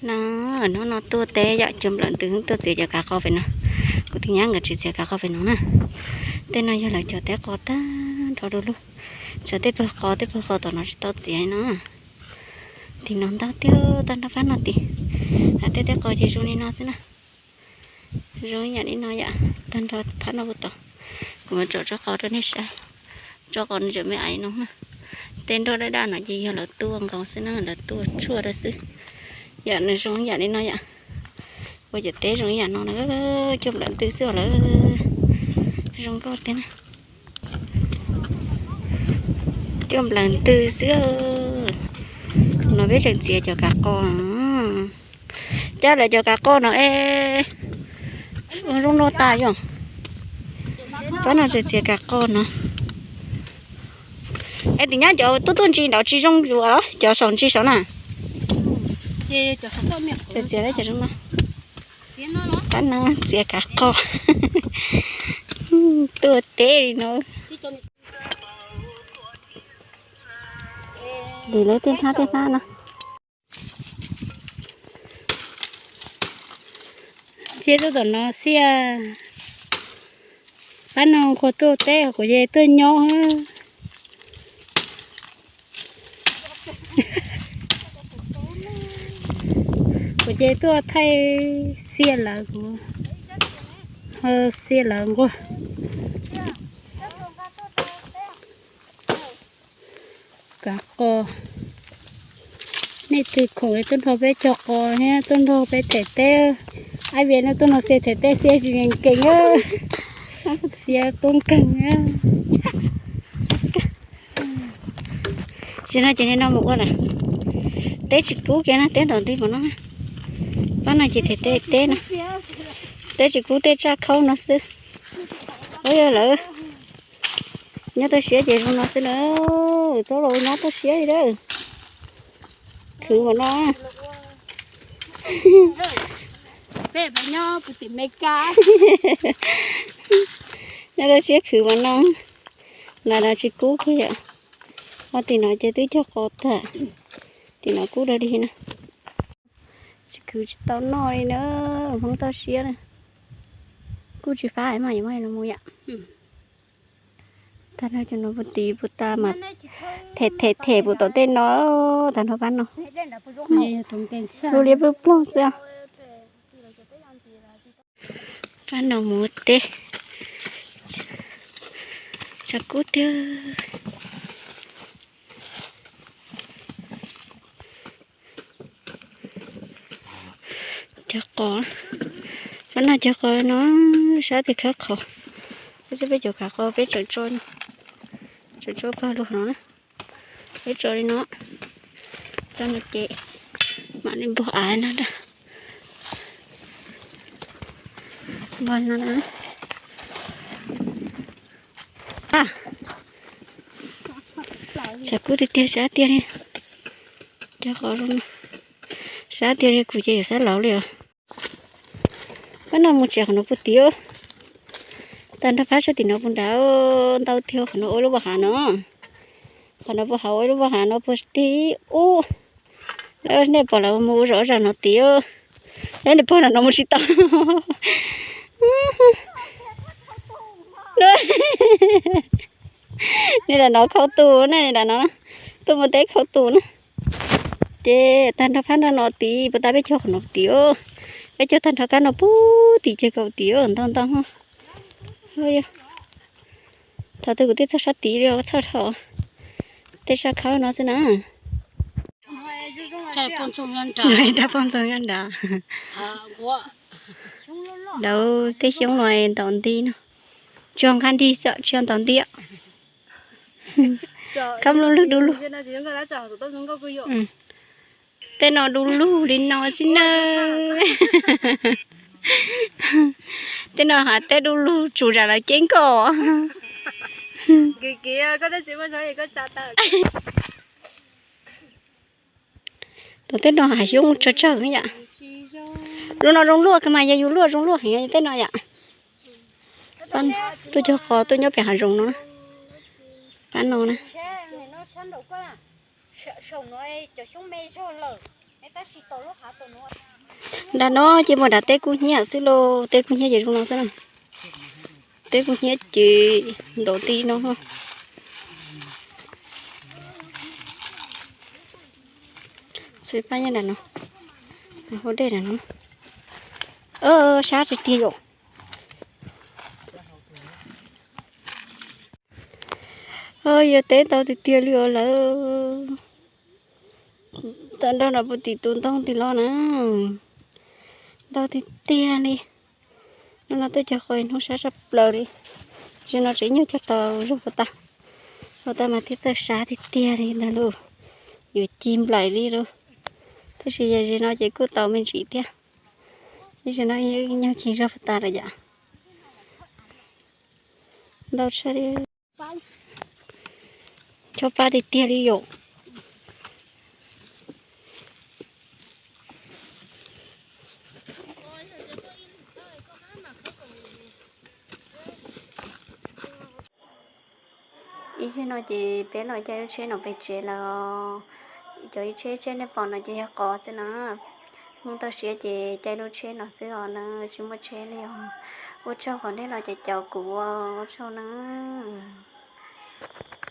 No, hnub no tuaj teb yom, cov nplawm ntws tuaj txiav cov kav qos pem no. Kuv tus nyab nkawd tsis txiav kav qos pem no na. Tej no yog lawv cov teb qos tag nrho du lug. Tshuav tej pawg qos, tej pawg qos tom no tsis tau txiav li no. Tim no ntau tiag, tag nrho phab no tim. Hais tej teb qos ces zoo li no xwb na. Zoo ib yam li no yom, tag nrho phab no puag tod. Kuv mam tsom tsob qos rau nej saib. Tsob qos nws tseem me aiv no na. Tej nroj daj daj no ces yog lawv tuaj nkaus xwb na, lawv tuaj tshuaj rau xwb. Yam nws zoo ib yam li no yom. Ua cov teb zoo ib yam no na, coj nplawm ntws xwb lawm. Zoo nkauj tiag na. Coj nplawm ntws xwb. No peb tseem txiav cov kav qos. Cab lawv cov kav qos no es zoo no tas yom. Pab no tseem txiav kav qos no. Es tim nyab cov tuaj tuaj ntsis nraud tsis zoo yuav los cov saum ntsis saud na. Tseem txiav cov zoo no. Pab no txiav kav qos. Tuaj teb li no. Dim lawv tej hnab tej hnab no. Ces tuaj tom no xiab. Pab no kuv tuaj teb, kuv ces tuaj nyob. Kuv ces tuaj thaij xiab lawv, kuv ho xiab lawv nquag. Kav qos. Nej twg khoom tuaj nrog peb cog qos thiab tuaj nrog peb them teb. Ab Vias no tuaj no xiab them teb xiab tsis nkees nkees, xiab kub nkeeg. Tsis no ces nim no mus ua lawm. Teb tsis kub kiag na, teb ntom nti mas no. Pab no ces them teb teb no. Teb tsis kub, tej tsaj khaub no xwb. Ua yog lawm. Nyob toj siab ces zoo no xwb na. Txhob los nyob toj siab li lawm. Khwv mas no. Nyob toj siab khwv mas no. Lam no tsis kub kiag yom. Ho tim no ces twb cog qos tag. Tim no kub dog dig na. Tsis khwv tsis tau noj li na. Hmoob toj siab na. Kuj tsis fab mas yuav muab los mus yom. Tag nrho cov no puag tid puag ta mas them them them puag tom tej no. Tag nrho pab no. Lub liab ploog ploog xwb. Pab no mus teb. Tshav kub tiag. Cov qos, pab no cov qos no sab tias khawb qhov. Peb xwb peb cov kav qos peb tseem tso, tseem tso pawg lug no, peb tso li no, txog no ces mam li npog av no. Npog no. Tshav kub tiag tiag, sab tiag li. Cov qos zoo, sab tiag li, kuv ces yuav sab laus li os. Pab no mus tsev qhov no puag tid. Tag nrho pab sab tim no puag nrad, ntau tiag, qhov no ua lub vaj hav no. Qhov no puag hav, ua lub vaj hav no puag tid ub. Nej pom lawv mus ua zom zaws no tid. Nej pom no mus tsis tau. Nej lam no khau tus ne, lam no tuaj mus teb khau tus na. Ces tag nrho phab no no tid, puag ta peb cog qhov no tid. Peb cog tag nrho kab no puag tim ceg kaum tid ntau ntau. Thaum twg kuv twb txog sab tid li, txhawj dhau. Tej tsaj khawb no xwb na. Rab poj ntxoog nyob nrad. Dawb tej xyoob no ntaus nti no. Tsis nqa nrig xwb, tsis ntaus nti. Kab lub lwg du lug. Tej no du lug li no xwb na. Tej no hais tej du lug tsum zam lawv ceeb koj. Tom tej no hav xyoob tsawg tsawg yom. Lub no zoo luaj kawg mas, yog yus luaj zoo luaj heev tej no yom. Tuaj cog qos tuaj nyob pem hav zoov no. Pab no na. Nram no ces muaj nram teb kub hnyiab xwb lauj, teb kub hnyiab ces zoo no xwb na. Teb kub hnyiab ces ntaus ti no. Txhua pab nyob nram no, hauv dej nram no. Sab tiag tiag yom. Yog teb ntau tiag tiag li os lawm. Tau nrog nram puag tim tus ntoo tim los na. Ntau tiag tiag li. Hnub no twb cog qhov hnub sab sab plaws li. Zaum no tseem nyuag cog tau zog puas tas. Puas tas mas thiaj txawj sab tiag tiag li ntag lauj. Yuav ci nplaim li lauj. Tab sis yog zaum no ces kuj tau me ntsis thiab. Tab sis no nyuag ci zog puas tas lawm yom. Ntau tshaj li. Chob pab tiag tiag li yom. Ib zaug no ces peb los caij lub tsheb no pem tsev lawm. Cov ib tsheb tsheb nej pom no ces yog qos xwb na. Hmoob toj siab ces caij lub tsheb no xwb os na, tsis muaj tsheb li os. Ua tsaug qhov nej los caum caum kuv, ua tsaug na.